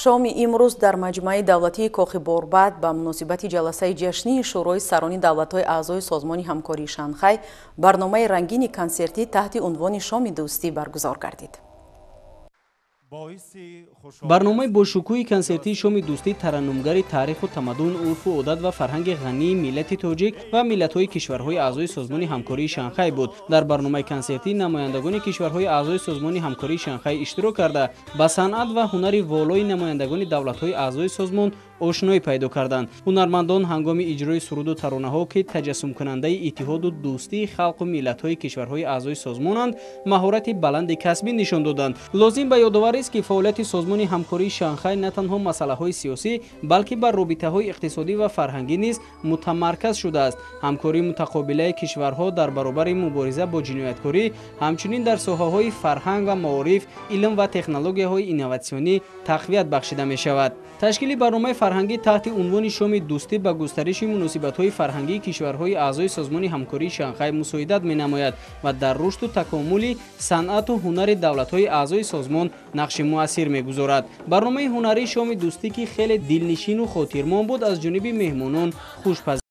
Шоми имрӯз дар маҷмӯаи давлатии Кохи Борбад ба муносибати ҷаласаи ҷашнии Шӯрои сарони давлатҳои аъзои Созмони ҳамкории Шанхай барномаи рангини консертӣ таҳти унвони Шоми дӯстӣ баргузор гардид. Барномаи бошукӯҳи консертии Шоми дӯстӣ тараннумгари таъриху тамаддун, урфу одат ва фарҳанги ғании миллати тоҷик ва миллатҳои кишварҳои аъзои Созмони ҳамкории Шанхай буд. Дар барномаи консертӣ намояндагони кишварҳои аъзои Созмони ҳамкории Шанхай иштирок карда, ба санъат ва ҳунари волои намояндагони давлатҳои аъзои созмон ошноӣ пайдо карданд. Ҳунармандон ҳангоми иҷрои суруду таронаҳо, ки таҷассумкунандаи иттиҳоду дӯстии халқу миллатҳои кишварҳои аъзои созмонанд, маҳорати баланди касбӣ нишон доданд. Лозим ба ёдоварист, ки фаъолияти Созмони ҳамкории Шанхай на танҳо масъалаҳои сиёсӣ, балки бар робитаҳои иқтисодӣ ва фарҳангӣ низ мутамарказ шудааст. Ҳамкории мутақобилаи кишварҳо дар баробари мубориза бо ҷинояткорӣ, ҳамчунин дар соҳаҳои фарҳанг ва маориф, илм ва технологияҳои инноватсионӣ тақвият бахшида мешавад. Ташкили барномаи фарҳангӣ таҳти унвони Шоми дӯстӣ ба густариши муносибатҳои фарҳангии кишварҳои аъзои Созмони ҳамкории Шанхай мусоидат менамояд ва дар рушду такомули санъату ҳунари давлатҳои аъзои созмон нақши муассир мегузорад. Барномаи ҳунарии Шоми дӯстӣ, ки хеле дилнишину хотирмон буд, аз ҷониби меҳмонон хушпазир